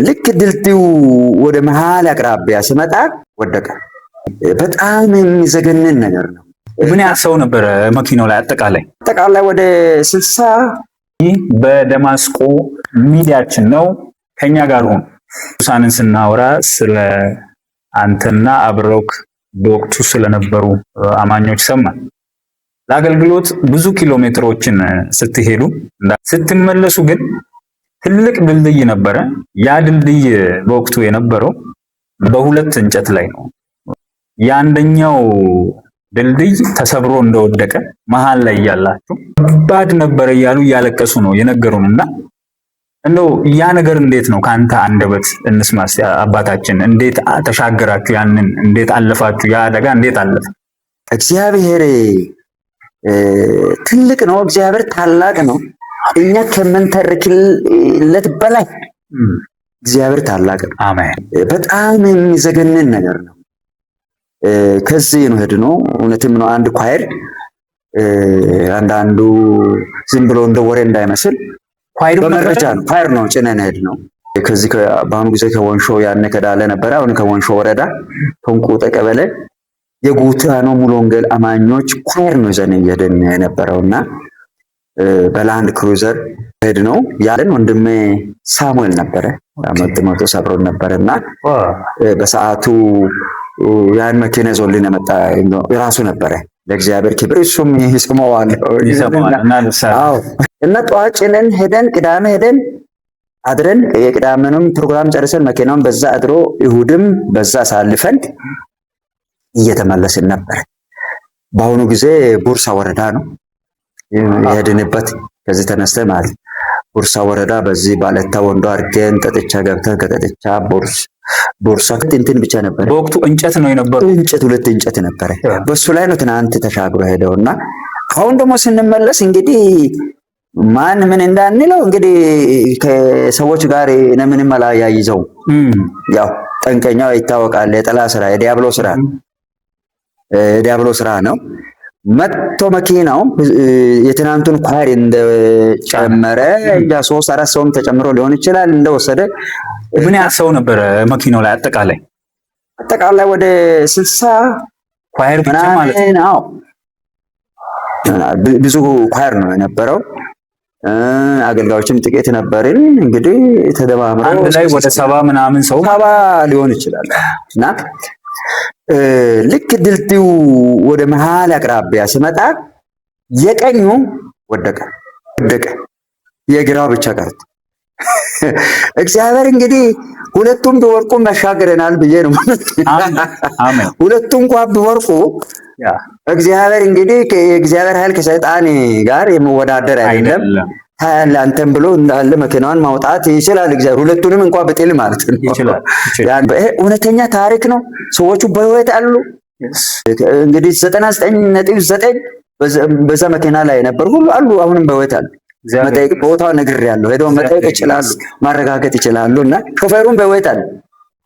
ልክ ድልድዩ ወደ መሃል አቅራቢያ ስመጣ ወደቀ። በጣም የሚዘገንን ነገር ነው። ምን ያህል ሰው ነበረ መኪናው ላይ አጠቃላይ? አጠቃላይ ወደ 60። ይህ በደማስቆ ሚዲያችን ነው። ከኛ ጋር ሁን። ቅዱሳንን ስናወራ ስለ አንተና አብረውክ በወቅቱ ስለነበሩ አማኞች ሰማን። ለአገልግሎት ብዙ ኪሎ ሜትሮችን ስትሄዱ ስትመለሱ ግን ትልቅ ድልድይ ነበረ። ያ ድልድይ በወቅቱ የነበረው በሁለት እንጨት ላይ ነው። የአንደኛው ድልድይ ተሰብሮ እንደወደቀ መሃል ላይ እያላችሁ ከባድ ነበረ እያሉ እያለቀሱ ነው የነገሩን። እና እንደው ያ ነገር እንዴት ነው ከአንተ አንደበት እንስማ አባታችን። እንዴት ተሻገራችሁ? ያንን እንዴት አለፋችሁ? ያ አደጋ እንዴት አለፈ? እግዚአብሔር ትልቅ ነው። እግዚአብሔር ታላቅ ነው። እኛ ከምንተርክለት በላይ እግዚአብሔር ታላቅ ነው። አሜን። በጣም የሚዘገንን ነገር ነው። ከዚህ ነው ሄድነው። እውነትም ነው። አንድ choir፣ አንዳንዱ ዝም ብሎ እንደ ወሬ እንዳይመስል choir በመረጃ ነው። Choir ነው ጭነን ሄድነው። ከዚህ በአሁኑ ጊዜ ከወንሾ፣ ያኔ ከዳለ ነበረ። አሁን ከወንሾ ወረዳ ከንቁጠ ቀበሌ የጉታኖ ሙሉ ወንጌል አማኞች choir ነው ይዘን እየሄድን የነበረውና በላንድ ክሩዘር ሄድ ነው ያለን። ወንድሜ ሳሙኤል ነበረ፣ ጢሞቴዎስ አብሮን ነበረና በሰዓቱ ያን መኪና ይዞልን የመጣ ራሱ ነበረ። ለእግዚአብሔር ክብር እሱም ይስመዋል። አዎ። እና ጠዋት ጭነን ሄደን ቅዳሜ ሄደን አድረን የቅዳሜንም ፕሮግራም ጨርሰን መኪናውን በዛ አድሮ እሁድም በዛ አሳልፈን እየተመለስን ነበር። በአሁኑ ጊዜ ቡርሳ ወረዳ ነው የሄድንበት። ከዚህ ተነስተ ማለት ቡርሳ ወረዳ በዚህ ባለታ ወንዶ አድርገን ጠጥቻ ገብተን ከጠጥቻ ቦርሳ እንትን ብቻ ነበረ። በወቅቱ እንጨት ነው የነበረው። እንጨት፣ ሁለት እንጨት ነበረ። በሱ ላይ ነው ትናንት ተሻግሮ ሄደውና አሁን ደግሞ ስንመለስ እንግዲህ ማን ምን እንዳንለው እንግዲህ ከሰዎች ጋር ምንም አላያይዘው። ያው ጠንቀኛው ይታወቃል። የጠላ ስራ፣ የዲያብሎ ስራ፣ የዲያብሎ ስራ ነው። መጥቶ መኪናው የትናንቱን choir እንደጨመረ እንጃ ሶስት አራት ሰውም ተጨምሮ ሊሆን ይችላል እንደወሰደ። ምን ያህል ሰው ነበረ መኪናው ላይ አጠቃላይ? አጠቃላይ ወደ 60 choir ብቻ ማለት ነው። አዎ፣ ብዙ choir ነው የነበረው። አገልጋዮችም ጥቂት ነበርን። እንግዲህ ተደማምረው አንድ ላይ ወደ 70 ምናምን ሰው። 70 ሊሆን ይችላል። እና ልክ ድልድዩ ወደ መሃል አቅራቢያ ስመጣ የቀኙ ወደቀ ወደቀ፣ የግራው ብቻ ቀርቶ እግዚአብሔር እንግዲህ ሁለቱም ቢወርቁ ያሻግረናል ብዬ ነው። ሁለቱም እንኳን ቢወርቁ እግዚአብሔር እንግዲህ የእግዚአብሔር ኃይል ከሰይጣን ጋር የሚወዳደር አይደለም። ታያለህ አንተም ብሎ እንዳለ መኪናዋን ማውጣት ይችላል። እግዚአብሔር ሁለቱንም እንኳን ብጥል ማለት ነው። ይሄ እውነተኛ ታሪክ ነው። ሰዎቹ በህይወት አሉ። እንግዲህ 99.9 በዛ መኪና ላይ የነበሩ ሁሉ አሉ። አሁንም በህይወት አሉ። መጠየቅ ቦታው ነግሬያለሁ። ሄደው መጠየቅ ይችላሉ፣ ማረጋገጥ ይችላሉ። እና ሾፌሩን በህይወት አለ።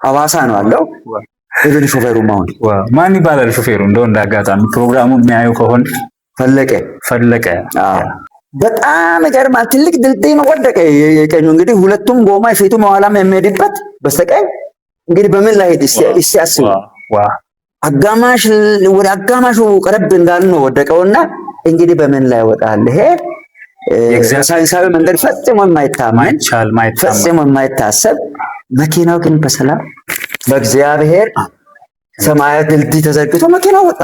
ሐዋሳ ነው አለው። Even ሾፌሩም አሁን ማን ይባላል ሾፌሩ? እንደው እንዳጋጣሚ ፕሮግራሙ የሚያዩ ከሆነ። ፈለቀ። ፈለቀ። በጣም ይገርማል። ትልቅ ድልድይ ነው፣ ወደቀ። የቀኙ እንግዲህ ሁለቱም ጎማ ፊቱ መኋላም የሚሄድበት በስተቀኝ እንግዲህ በምን ላይ ሄድ እስቲ አስቡ። አጋማሽ ወደ አጋማሹ ቀረብ እንዳሉ ነው ወደቀውና እንግዲህ በምን ላይ ወጣል? ይሄ ሳይንሳዊ መንገድ ፈጽሞ የማይታመን፣ ፈጽሞ የማይታሰብ፣ መኪናው ግን በሰላም በእግዚአብሔር ሰማያዊ ድልድይ ተዘርግቶ መኪናው ወጣ።